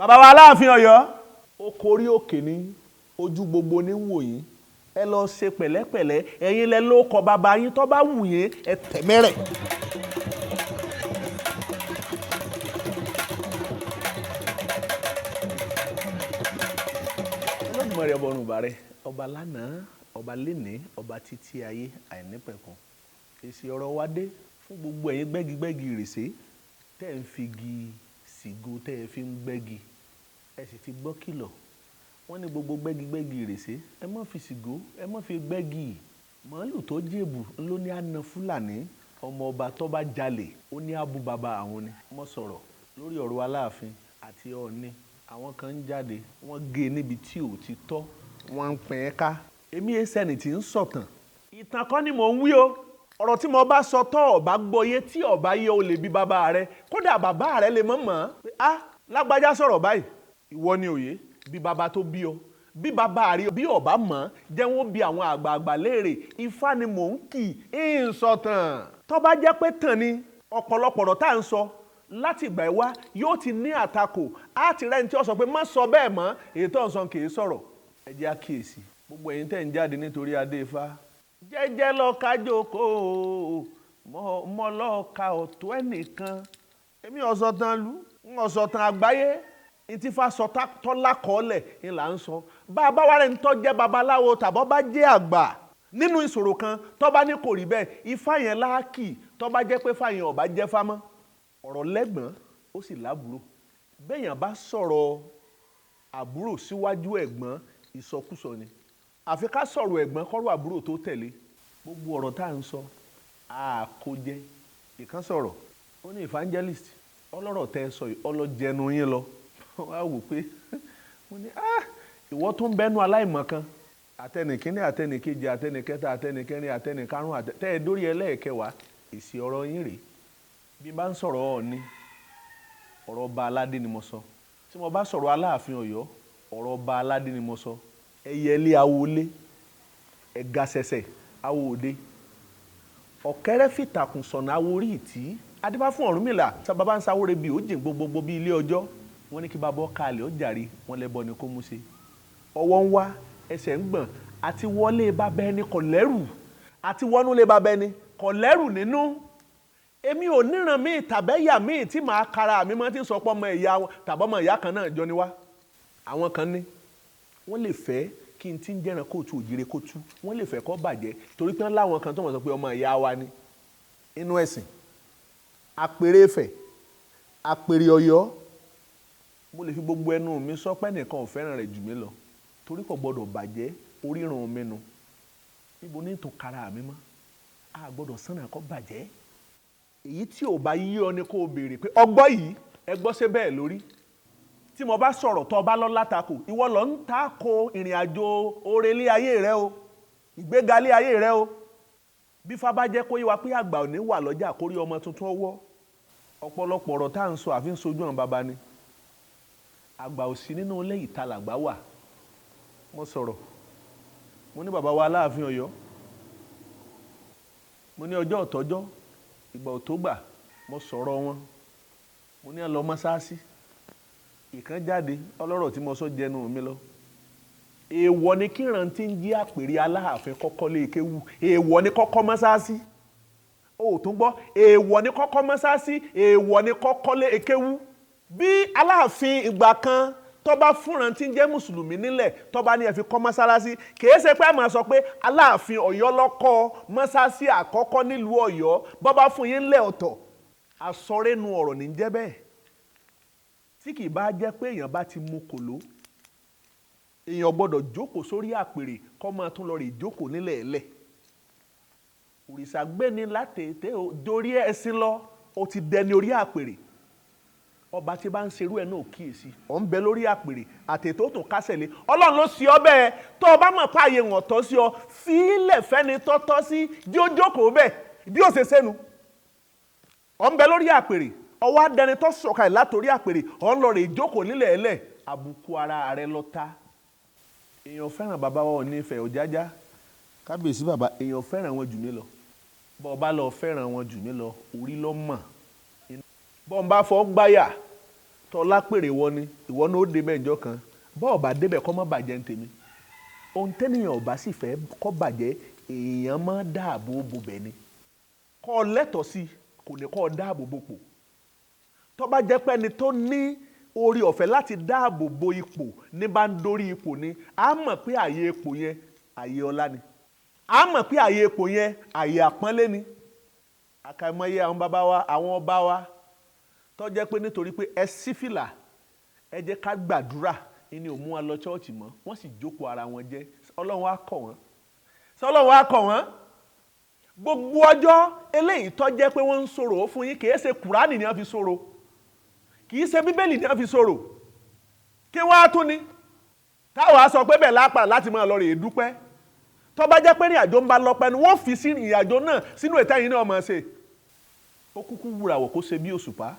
Bàbá wa Aláàfin Ọ̀yọ́, ó korí òkè ní ojú gbogbo ní wò yín. Ẹ lọ ṣe pẹ̀lẹ́pẹ̀lẹ́, ẹ̀yin lẹ ló kọ bàbá yín, tó bá wù yín ẹ tẹ̀mẹ́rẹ̀. Olódùmarè ọba ọ̀run ìbàrẹ̀, ọba lánàá, ọba lénìí, ọba títí ayé àìnípẹ̀kun. Èsì ọ̀rọ̀ wa dé fún gbogbo ẹ̀yin gbẹ́gigbẹ́gi ìrèsé tẹ́ ń figi sìgò tẹ́ ẹ fi ń gbẹ́gi. Ẹ sì ti gbọ́ kìlọ̀. Wọ́n ní gbogbo gbẹ́gigbẹ́gi ìrèsé, ẹ má fi sìgò, ẹ má fi gbẹ́gi. Màálù tó jèbù ló ní àna Fúlàní, ọmọ ọba tó bá jalè ó ní àbú bàbá àwọn ni. Mo sọ̀rọ̀ lórí ọ̀rọ̀ Aláàfin àti Ọọ̀ni. Àwọn kan ń jáde, wọ́n gé e níbi tí ò ti tọ́, wọ́n ń pín in ká. Èmi ẹsẹ̀ni tí ń sọ̀tàn. Ìtàn kọ́ ni mò ń wí o. Ọ̀rọ̀ tí mo bá sọ tọ́ ọ̀bá gbọ́yé tí ọ̀bá yẹ o lè bí bàbá rẹ. Kódà bàbá rẹ lè mọ̀ mọ́. Á lágbájá sọ̀rọ̀ báyìí. Ìwọ ni òye bí bàbá tó bí ọ. Bí bàbá rẹ bí ọ̀bá mọ̀ jẹ́ wọ́n bí àwọn àgbààgbà léèrè. Ifá ni mò ń kì í ń sọ̀tàn. Tó bá jẹ́ pé tàn ni ọ̀pọ̀lọpọ̀ ọ̀rọ̀ tá à ń sọ láti ìgbà ìwá yóò ti ní àtakò. Á ti rẹ́ni tí ó sọ pé má sọ bẹ́ẹ̀ mọ́, èyí tó ń sọ kì í sọ̀rọ̀. Ẹ jẹ́ á kíyèsí. Gbogbo ẹ̀yin tẹ́ ń jáde nítorí adé Ifá. Jẹ́jẹ́ lọ ká jókòó, mọ́ lọ ka ọ̀tọ̀ ẹnìkan. Èmi ò sọ̀tàn lú, ń ò sọ̀tàn àgbáyé. Ntí Ifá sọ tọ́lá kọ́lẹ̀ ni là ń sọ. Bá a bá wá rẹ̀ ń tọ́ jẹ́ babaláwo tàbọ́ bá jẹ́ àgbà nínú ìṣòro kan tó bá ní kò rí bẹ́ẹ̀, Ifá yẹn láàkì tó bá jẹ́ pé Ifá yẹn ò bá jẹ́ fá mọ́. Ọ̀rọ̀ lẹ́gbọ̀n ó sì lábúrò. Béèyàn bá sọ̀rọ̀ àbúrò síwájú ẹ̀gbọ́n, ìsọkúsọ ni. Àfi ká sọ̀rọ̀ ẹ̀gbọ́n kọ́rọ̀ àbúrò tó tẹ̀lé. Gbogbo ọ̀rọ̀ tá à ń sọ, a kò jẹ́. Ìkan sọ̀rọ̀, ó ní evangelist, ọlọ́rọ̀ tẹ́ ẹ sọ yìí, ọlọ́jẹnu yín lọ. Wọ́n á wò pé, mo ní, ah, ìwọ tó ń bẹ́nu aláìmọ̀ kan. Àtẹnìkíní, àtẹnìkejì, àtẹnìkẹta, àtẹnìkẹrin, àtẹnìkarùn, tẹ́ ẹ dórí ẹlẹ́ẹ̀kẹwàá, èsì ọ̀rọ̀ yín rèé. Bí n bá ń sọ̀rọ̀ Ọọ̀ni, ọ̀rọ̀ ọba aládé ni mo sọ. Tí mo bá sọ̀rọ̀ Aláàfin Ọ̀yọ́, ọ̀rọ̀ ọba aládé ni mo sọ. Ẹyẹlé awolé, ẹ̀ga ṣẹ̀ṣẹ̀ awo òde. Ọ̀kẹ́rẹ́ fìtàkùn sọ̀nà awo orí ìtì. Adífá fún Ọ̀rúnmìlà, tí bàbá ń sáwóre bí ó jìn gbogbogbò bí ilé ọjọ́. Wọ́n ní kí bàbá ọkà àlè ó jàre, wọ́n lẹ́bọ ni kó mú ṣe. Ọwọ́ ń wá, ẹsẹ̀ ń gbọ̀n, àti wọlé bàbá ẹni kò lẹ́rù. Àti wọnú lé bàbá ẹni kò lẹ́rù nínú. Èmi ò níran míì tàbẹ́yà míì tí màá kara mi mọ́ tí ń sọ pé ọmọ ìyá wọn tàbí ọmọ ìyá kan náà jọ ni wá. Àwọn kan ní wọ́n lè fẹ́ kí n tí ń jẹ́ran kóòtù òjìrè kó tú, wọ́n lè fẹ́ kó bàjẹ́ torí pé láwọn kan tó wọ́n sọ pé ọmọ ìyá wa ni. Inú ẹ̀sìn, àpèrè Ifẹ̀, àpèrè Ọ̀yọ́, mo lè fi gbogbo ẹnu mi sọ pé ẹnìkan ò fẹ́ràn rẹ̀ jù mí lọ torí kò gbọdọ̀ bàjẹ́ orírun mi nu. Níbo ní tún kara mi mọ́? A gbọdọ̀ sànà kó bàjẹ́. Èyí tí ò bá yí ọ ni kó o béèrè pé ọgbọ́ yìí ẹ gbọ́ ṣe bẹ́ẹ̀ lórí. Tí mo bá sọ̀rọ̀ tó bá lọ látakò, ìwọ lọ ń tako ìrìn àjò oore lé ayé rẹ o, ìgbéga lé ayé rẹ o. Bí Ifá bá jẹ́ kó yé wa pé àgbà ò ní wà lọ́jà kórí ọmọ tuntun ọwọ́. Ọ̀pọ̀lọpọ̀ ọ̀rọ̀ tá à ń sọ àfi ń sojú àwọn baba ni. Àgbà ò sí nínú ilé ìta làgbà wà. Mo sọ̀rọ̀, mo ní bàbá wa Aláàfin Ọ̀yọ́, mo ní ọjọ́ ọ̀tọ́jọ́, ìgbà ò tó gbà, mo sọ̀rọ̀ wọn. Mo ní ẹ lọ mọ́sáàsì. Ìkan jáde, ọlọ́rọ̀ tí mo sọ jẹnu mi lọ. Èèwọ̀ ni kí ìrántí ń jí àpèrè Aláàfin kọ́kọ́ lé kéwú. Èèwọ̀ ni kọ́kọ́ mọ́sáàsì. O ò tún gbọ́. Èèwọ̀ ni kọ́kọ́ mọ́sáàsì. Èèwọ̀ ni kọ́kọ́ lé kéwú. Bí Aláàfin ìgbà kan tó bá fúnra tí ń jẹ́ Mùsùlùmí nílẹ̀ tó bá ní ẹ fi kọ́ mọ́sálásí, kìí ṣe pé a máa sọ pé Aláàfin Ọ̀yọ́ ló kọ́ mọ́sálásí àkọ́kọ́ nílùú Ọ̀yọ́. Bọ́ bá fún yín lẹ̀ ọ̀tọ̀, àsọrénu ọ̀rọ̀ ní jẹ́ bẹ́ẹ̀. Tí kì í bá jẹ́ pé èèyàn bá ti mu kòló, èèyàn gbọ́dọ̀ jókòó sórí àpèrè kó máa tún lọ rè jókòó nílẹ̀ ẹlẹ̀. Òrìṣà gbéni látètè dorí ẹṣin lọ, ó ti dẹni orí àpèrè. Ọba tí bá ń ṣerú ẹ náà kíyèsí, ọ̀ ń bẹ lórí àpèrè àtètò tó kásẹ̀ lé. Ọlọ́run ló ṣe ọ bẹ́ẹ̀. Tó o bá mọ̀ pé ààyè wọ̀n tọ́ sí ọ, fi ilẹ̀ fẹ́ni tọ́ tọ́ sí, jí ó jókòó bẹ́ẹ̀ bí ó ṣe sẹ́nu. Ọ̀ ń bẹ lórí àpèrè, ọwọ́ adẹni tó sọ̀kalẹ̀ látòrí àpèrè, ọ̀ ń lọ rè jókòó nílẹ̀ ẹlẹ̀, àbùkù ara rẹ lọ ta. Èèyàn fẹ́ràn bàbá wa Ọọ̀ni Ifẹ̀ Ọ̀jájá, kábíyèsí bàbá, èèyàn fẹ́ràn wọn jù mí lọ. Bọ́ ọ bá lọ fẹ́ràn wọn jù mí lọ, orí ló mọ̀. Bọ́ ọ bá fọ́ gbáyà Tọ́lá pèrè wọ ni ìwọ náà ó débẹ̀ ìjọ kan. Bọ́ọ̀ bá débẹ̀ kọ́ mọ́ bàjẹ́ ń tèmi. Ohun tẹ́nìyàn ọ̀bá sì fẹ́ kọ́ bàjẹ́, èèyàn máa dáàbò bo bẹ̀ ni. Kọ́ ọ lẹ́tọ̀ọ́ sí kò ní kọ́ ọ dáàbò bo pò. Tó bá jẹ́ pé ẹni tó ní orí ọ̀fẹ́ láti dáàbò bo ipò ní bá ń dórí ipò ni, a mọ̀ pé àyè ipò yẹn àyè ọlá ni. A mọ̀ pé àyè ipò yẹn àyè àpọ́nlé ni. Àkàìmọye àwọn bàbá wa, àwọn ọba wa tó jẹ́ pé nítorí pé ẹ sí fìlà, ẹ jẹ́ ká gbàdúrà, ni ò mú wa lọ ṣọ́ọ̀ṣì mọ́, wọ́n sì jókòó ara wọn jẹ́. Ọlọ́run á kọ̀ wọ́n. Ọlọ́run á kọ̀ wọ́n. Gbogbo ọjọ́ eléyìí tó jẹ́ pé wọ́n ń sọ̀rọ̀ fún yín, kìí ṣe Kùránì ni wọ́n fi sọ̀rọ̀, kìí ṣe Bíbélì ni wọ́n fi sọ̀rọ̀. Kí wọ́n á tún ni táwa sọ pé bẹ́ẹ̀ lápá láti máa lọ rèé dúpẹ́. Tó bá jẹ́ pé ní àjò ń bá lọ pẹ́nu, wọ́n fi sí ìrìn àjò náà sínú ètò ẹ̀yìn náà máa ṣe. Ó kúkú wúràwọ̀ kó ṣe bí òṣùpá.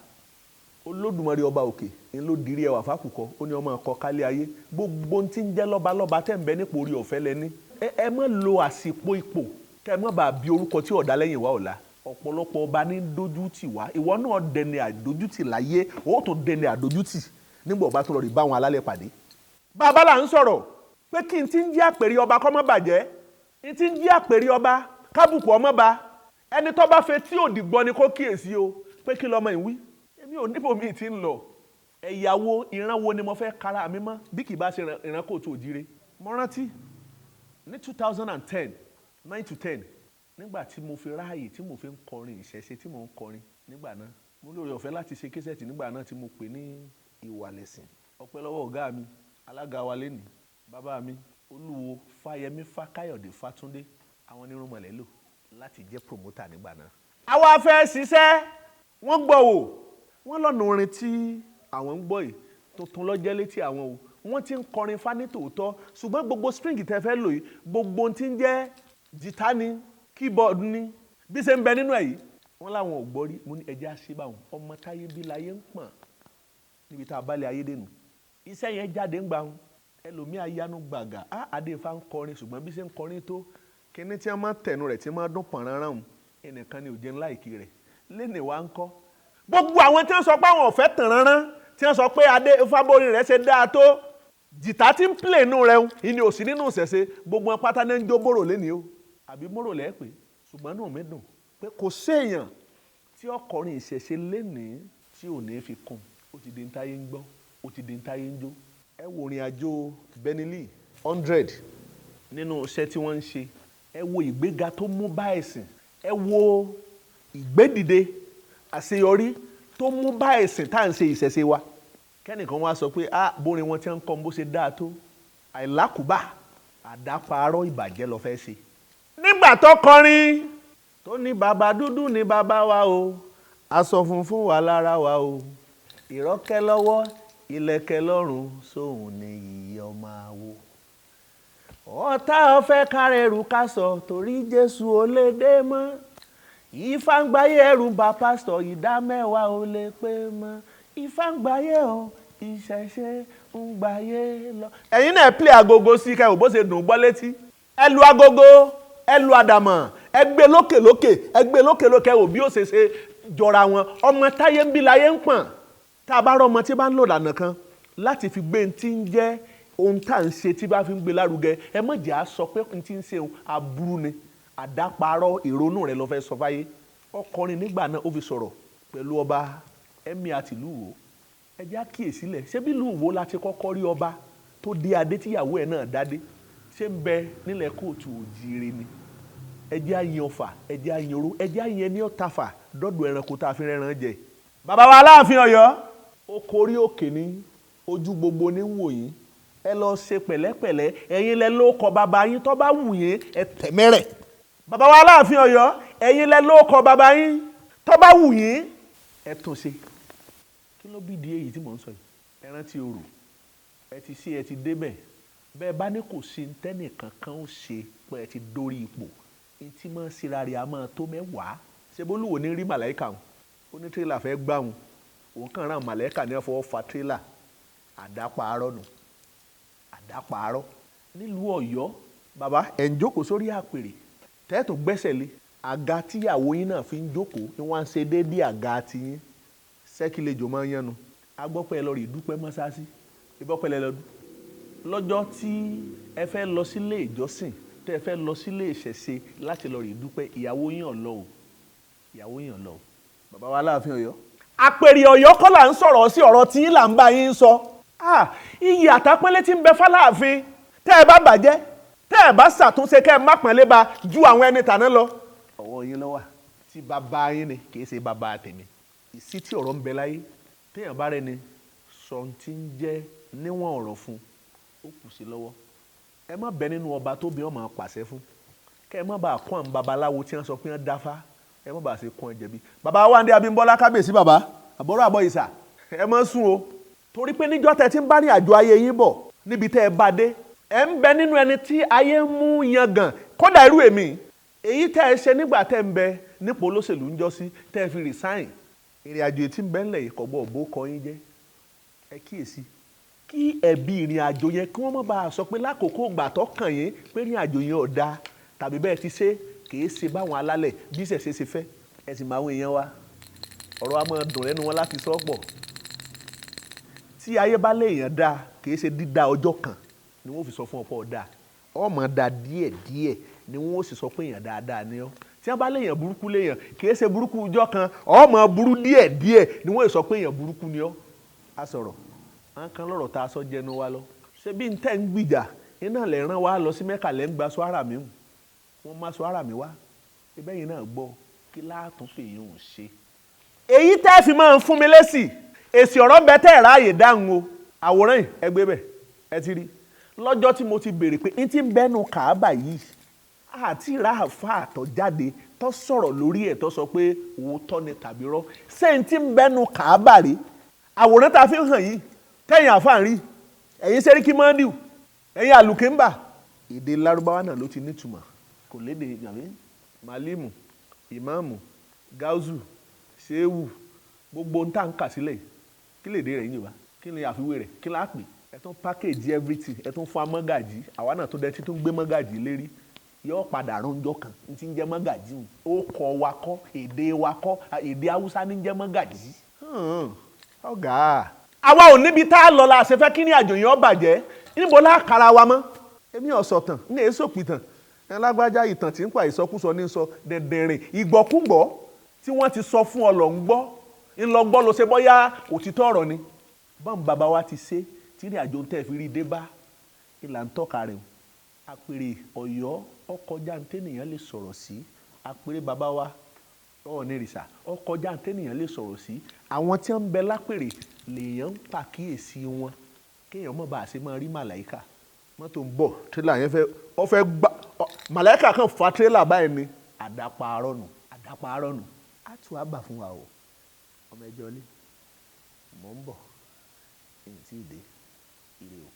Olódùmarè ọba òkè ń ló dirí ẹwà fákùkọ, ó ní ọmọ ọkọ kálí ayé. Gbogbo ohun tí ń jẹ́ lọ́ba lọ́ba tẹ̀ ń bẹ nípò orí ọ̀fẹ́ lẹ́ní. Ẹ má lo àsìkò ipò kẹ́ ẹ má bàa bí orúkọ tí ọ̀dà lẹ́yìn wa ọ̀la. Ọ̀pọ̀lọpọ̀ ọba ní dójú tì wá. Ìwọ náà dẹni àdójútì láyé, ó tún dẹni àdójútì nígbà ọba tó lọ rí bá wọn alálẹ̀ pàdé. Bàbá là ń sọ̀rọ̀ pé kí n ti ń jẹ́ àpèrè ọba kó má bàjẹ́, n ti ń jẹ́ àpèrè ọba kábùkù ọmọ ba. Ẹni tó bá fẹ́ tí òdì gbọ́ ni kó kíyèsí o pé kí lọmọ ìwí. Èmi ò níbo mi ti ń lọ. Ẹ̀yàwó ìran wo ni mo fẹ́ kara mi mọ́ bí kì bá ṣe ìran kóòtù òjire. Mo rántí ní 2010, 9 to 10, nígbà tí mo fi ráàyè tí mo fi ń kọrin ìṣẹ̀ṣe tí mo ń kọrin nígbà náà. Mo lóore ọ̀fẹ́ láti ṣe késẹ̀tì nígbà náà tí mo pè ní Ìwàlẹ̀sìn. Ọpẹ́ lọ́wọ́ ọ̀gá mi, alága wa lénìí, bàbá mi, Olúwo Fáyẹmí Fákáyọ̀dé Fátúndé, àwọn onírúnmọlẹ̀ lò láti jẹ́ promoter nígbà náà. Àwa fẹ́ ṣiṣẹ́, wọ́n gbọ́ wò, wọ́n lọ́nà orin tí àwọn ń gbọ́ yìí tuntun ló jẹ́ létí àwọn o. Wọ́n ti ń kọrin fá ní tòótọ́, ṣùgbọ́n gbogbo string tẹ́ fẹ́ lò yìí, gbogbo ohun tí ń jẹ́ jìtá ni, keyboard ni, bí ṣe ń bẹ nínú ẹ̀ yìí, wọ́n láwọn ò gbọ́ rí. Mo ní ẹjẹ́ àṣebà wọn, ọmọ táyé bí láyé ń pọ̀n níbi tá a bá lé ayé dénú. Iṣẹ́ yẹn jáde ń gbà wọn, ẹlòmíà yanu gbàgà, á Adéfá ń kọrin, ṣùgbọ́n bí ṣe ń kọrin tó, kíní tí wọ́n máa tẹnu rẹ̀ tí wọ́n máa dún pọ̀nrán rán, ẹnìkan ni ò jẹ́ ńlá ìkí rẹ̀. Lénìí wá ń kọ́. Gbogbo àwọn tí wọ́n sọ pé àwọn ò fẹ́ tàn ránrán, tí wọ́n sọ pé Adéfá bórin rẹ̀ ṣe dáa tó, jìtá tí ń plè inú rẹ̀ ń, ìní ò sí nínú ìṣẹ̀ṣe, gbogbo wọn pátá ní ń jó bòrò lénìí o. Àbí mòrò lẹ́ pé, ṣùgbọ́n inú mi dùn pé kò séèyàn tí ọkọrin ìṣẹ̀ṣe lénìí tí ò ní fi kún. Ó ti di ń táyé ń gbọ́, ó ti di ń táyé ń jó. Ẹ wo ìrìn àjò Benny 100 nínú iṣẹ́ tí wọ́n ń ṣe. Ẹ wo ìgbéga tó mú bá ẹ̀sìn. Ẹ wo ìgbédìde àṣeyọrí tó mú bá ẹ̀sìn tá à ń ṣe ìṣẹ̀ṣe wa. Kẹ́nìkan wá sọ pé ah bórin wọn ti ń kọ́ bó ṣe dáa tó, àìlákùbà àdáparọ́ ìbàjẹ́ lọ fẹ́ ṣe. Nígbà tó kọrin tó ní bàbá dúdú ní bàbá wa o, aṣọ funfun wà lára wa o, ìrọ́kẹ́ lọ́wọ́ ìlẹ̀kẹ̀ lọ́rùn sóhun ni ìyá ọmọ àwo. Ọ̀tá ọ̀fẹ́ kárẹ̀rù ká sọ torí Jésù ò lè dé mọ́. Ifá ń gbáyé ẹrù bá pásítọ̀ ìdá mẹ́wàá ò lè pé mọ́. Ifá ń gbáyé o, ìṣẹ̀ṣe ń gbáyé lọ. Ẹ̀yin náà play agogo sí kẹ́ ò bó ṣe dùn gbọ́ létí. Ẹ lu agogo, ẹ lu àdàmọ̀, ẹ gbé lókè lókè, ẹ gbé lókè lókè ò bí ó ṣe ṣe jọra wọn. Ọmọ táyé ń bí láyé ń pọ̀n. Tá a bá rọ ọmọ tí bá ń lò lànà kan láti fi gbé tí ń jẹ́ ohun tá à ń ṣe tí bá fi ń gbé lárugẹ, ẹ má jẹ́ á sọ pé n tí ń ṣe ohun aburú ni. Àdáparọ́ ìrònú rẹ̀ ló fẹ́ sọ fáyé. Ọkọrin nígbà náà ó fi sọ̀rọ̀ pẹ̀lú ọba Emir àti ìlú Ìwó. Ẹ jẹ́ á kíyèsí lẹ̀. Ṣé bí ìlú Ìwó la ti kọ́kọ́ rí ọba tó dé adé tíyàwó ẹ̀ náà dádé? Ṣé ń bẹ nílẹ̀ kóòtù òjìire ni? Ẹ jẹ́ á yin ọfà, ẹ jẹ́ á yin oró, ẹ jẹ́ á yin ẹni ọ̀tàfà dọ́dọ̀ ẹranko tá a fi rẹ́ran jẹ. Bàbá wa Aláàfin Ọ̀yọ́, ó korí òkè ní ojú gbogbo ní wò yín. Ẹ lọ ṣe pẹ̀lẹ́pẹ̀lẹ́, ẹ̀yin lẹ ló kọ bàbá yín tó bá wù yín, ẹ tẹ̀mẹ́rẹ̀. Bàbá wa Aláàfin Ọ̀yọ́, ẹ̀yin lẹ ló kọ bàbá yín tó bá wù yín, ẹ tún ṣe. Kí ló bí di èyí tí mò ń sọ yìí? Ẹ rántí orò, ẹ ti ṣe, ẹ ti débẹ̀. Bẹ́ẹ̀ bá ní kò sí tẹ́nìkan kan ó ṣe pé ẹ ti dórí ipò. N tí máa ń ṣera rẹ̀ a máa tó mẹ́wàá. Ṣé Bólúwo ní rí màláíkà wọn? Ó ní tírélà fẹ́ gbá wọn. Òun kàn rán màláíkà ní ọ̀fọ̀ fa tírélà. Àdáparọ́ nù. Àdáparọ́. Nílùú Ọ̀yọ́, bàbá ẹ̀ ń jókòó sórí àpèrè. Tẹ́ẹ̀tù gbẹ́sẹ̀ lé. Àga tíyàwó yín náà fi ń jókòó ni wọ́n á ṣe déédéé àga tiyín. Sẹ́kílejò máa ń yánu. A gbọ́ pé ẹ lọ rí dúpẹ́ mọ́sáàsì, ìbọ́pẹ́ lẹ lọ dún. Lọ́jọ́ tí ẹ fẹ́ lọ sílé ìjọsìn, tẹ́ ẹ fẹ́ lọ sílé ìṣẹ̀ṣe láti lọ rí dúpẹ́, ìyàwó yín ò lọ o, ìyàwó yín ò lọ o. Bàbá wa Aláàfin Ọ̀yọ́. Àpèrè Ọ̀yọ́ kọ́ là ń sọ̀rọ̀ sí, ọ̀rọ̀ tí là ń bá yín sọ. Iyì àtàpọ́nlé tí ń bẹ fáláàfin, tẹ́ ẹ bá bàjẹ́, tẹ́ ẹ bá ṣàtúnṣe, kẹ́ ẹ má pọ́nlé ba ju àwọn ẹni tàná lọ. Ọwọ́ yín ló wà, tí bàbá yín ni, kì í ṣe bàbá tèmi. Ìsí tí ọ̀rọ̀ ń bẹ láyé, téèyàn bá rẹni sọ ti ń jẹ́ níwọ̀n ọ̀rọ̀ fún, ó kù sí lọ́wọ́. Ẹ má bẹ nínú ọba tó bí wọn máa pàṣẹ fún, kẹ́ ẹ má bàa kún àwọn babaláwo tí wọ́n sọ pé wọ́n dáfá, ẹ má bàa ṣe kún ẹ jẹ̀bi. Bàbá Wándé Abímbọ́lá, kábíyèsí bàbá àbọ̀rọ̀ àbọ̀ ìsà, ẹ má sùn o, torí pé níjọ́ tẹ́ ti ń bá ní àjọ ayé yín bọ̀ níbi tẹ́ ẹ bá dé, ẹ ń bẹ nínú ẹni tí ayé ń mú yangàn. Kódà irú èmi, èyí tẹ́ ẹ ṣe nígbà tẹ́ ń bẹ nípò olóṣèlú ń jọ́sí, tẹ́ ẹ fi resign, ìrìn àjò tí ń bẹ ńlẹ̀ ìkọ̀gbọ́ òbó kọ yín jẹ́. Ẹ kíyèsí kí ẹ̀bi ìrìn àjò yẹn, kí wọ́n má bàa sọ pé lákòókò ìgbà tó kàn yín pé ìrìn àjò yẹn ò dáa, tàbí bẹ́ẹ̀ ti ṣe kìí ṣe báwọn alálẹ̀ bí ìṣẹ̀ṣe ṣe fẹ́. Ẹ sì máa ń èèyàn wa, ọ̀rọ̀ a máa dùn lẹ́nu wọn láti sọ pọ̀. Tí ayé bá lé èèyàn dáa, kìí ṣe dídá ọjọ́ kan ni wọ́n fi sọ fún ọ̀pọ̀ dáa, ọmọ dáa díẹ̀ díẹ̀ ni wọ́n sì sọ pé èèyàn dáadáa ni ọ́. Tí wọ́n bá léèyàn burúkú léèyàn, kìí ṣe burúkú ọjọ́ kan, ọmọ burú díẹ̀ díẹ̀ ni wọ́n sọ pé èèyàn burúkú ni ọ́. A sọ̀rọ̀ àwọn kan lọ́rọ̀ tá a sọ jẹnu wa lọ. Ṣé bí n tẹ́ ń gbìjà iná lè rán wa lọ sí Mẹ́kà, lẹ́ ń gba sọ ara mi hù, wọ́n má sọ ara mi wá, ibẹ̀ yìí náà gbọ́ kí láàtún fèyí ò ṣe. Èyí tẹ́ fi máa ń fún mi lésì, èsì ọ̀rọ̀ bẹ tẹ́ ẹ̀ ráàyè dáhùn o. Àwòrán yìí ẹ gbé bẹ̀, ẹ ti rí lọ́jọ́ tí mo ti béèrè pé n ti ń bẹ́nu Kàábà yìí, àti ráàfà àtọ̀ jáde tó sọ̀rọ̀ lórí ẹ̀, tó sọ pé òótọ́ ni tàbí rọ́. Ṣé n ti ń bẹ́nu Kàábà rí àwòrán tá a fi hàn yìí, tẹ́yìn àfáà ń rí, ẹ̀yin Sẹ́ríkì Mọ́ndíù, ẹ̀yin àlùkìńbà, èdè Lárúbáwá náà ló ti nítumọ̀, kò léde yàrá màlímù, ìmáàmù, gáúsù, ṣéwù, gbogbo ń tà ń kà sílẹ̀, kí lèdè rẹ̀ yín wá, kí ni àfiwé rẹ̀, kí láà pè? Ẹ tún package everything, ẹ tún fún amọ́gàjì, àwa náà tó dẹ tí tún gbé mọ́gàjì lérí, yóò padà rúnjọ kan n ti ń jẹ́ mọ́gàjì o. Ó kọ́ wa kọ́, èdè wa kọ́, èdè Haúsá ní ń jẹ́ mọ́gàjì. Ọ̀gá àwa ò níbi tá a lọ la ṣe fẹ́ kí ní àjò yẹn ó bàjẹ́, níbo la kára wa mọ́? Èmi ọ̀sọ̀ tàn ní èso pìtàn ẹ lágbájá, ìtàn tí ń pa ìsọkúsọ ní sọ dẹ̀dẹ̀rìn ìgbọ́kúgbọ́ tí wọ́n ti sọ fún ọ lọ ń gbọ́ ńlọgbọ́ ló ṣe bọ́yá òtítọ́ ọ̀rọ̀ ni. Bọ́n bàbá wa ti ṣe tí ní àjò ń tẹ̀ fi rí dé bá ìlà ń tọ́ka rẹ̀ o. Àpèrè Ọ̀yọ́ ọkọjá ntẹ́nìyàn lè sọ̀rọ̀ sí. Àpèrè bàbá wa Ọ̀ọ̀nìrìṣà ọkọjá ntẹ́nìyàn lè sọ̀rọ̀ sí. Àwọn tí wọ́n ń bẹ lápèrè lèèyàn ń pàkíyèsí wọn, kéèyàn mọ̀ bá a ṣe máa rí màláìkà. Mọ́tò ń bọ̀, tírélà yẹn fẹ́ ọ fẹ́ gbá màláìkà kan fa tírélà báyìí ni. Àdàpàárọ̀ nù, àdàpàárọ̀ nù, á tù á bà fún wa o. Ọmọ ẹjọ́ lé mọ̀ ń bọ̀, èyí tí ì dé, ire o.